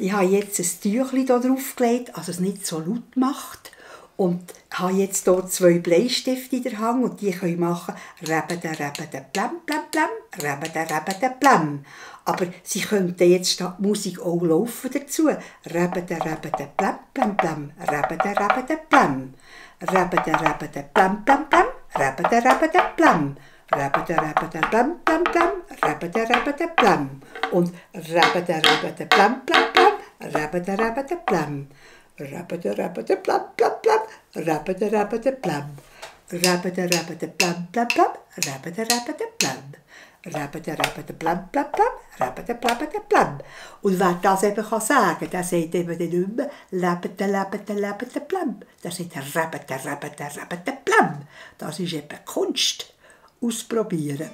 Ich habe jetzt ein Tüchlein hier drauf gelegt, also es nicht so laut macht. Und habe jetzt hier 2 Bleistifte in der Hand und die können machen Rebede, Rebede, Blam, Blam, Blam, Rebede, Rebede, Blam. Aber sie könnten jetzt statt Musik auch laufen dazu. Rebede, Rebede, Blam, Blam, Blam, Rebede, Rebede, Blam. Rebede, Rebede, Blam, Blam, Blam, Rebede, Rebede, Blam. Rebede, Rebede, Blam, Blam, Blam, Rebede, Rebede, Blam. Und Rebede, Rebede, Blam, Blam, Blam, Rebede, Rebede, Blam. Rabada rabada blam blam blam, rabada rabada blam, rabada rabada blam blam blam, rabada rabada blam, rabada rabada blam blam blam, rabada rabada blam. Und wer das eben kann sagen, der sagt eben nicht mehr rabada rabada rabada blam, der sagt rabada rabada rabada blam. Das ist eben Kunst. Ausprobieren.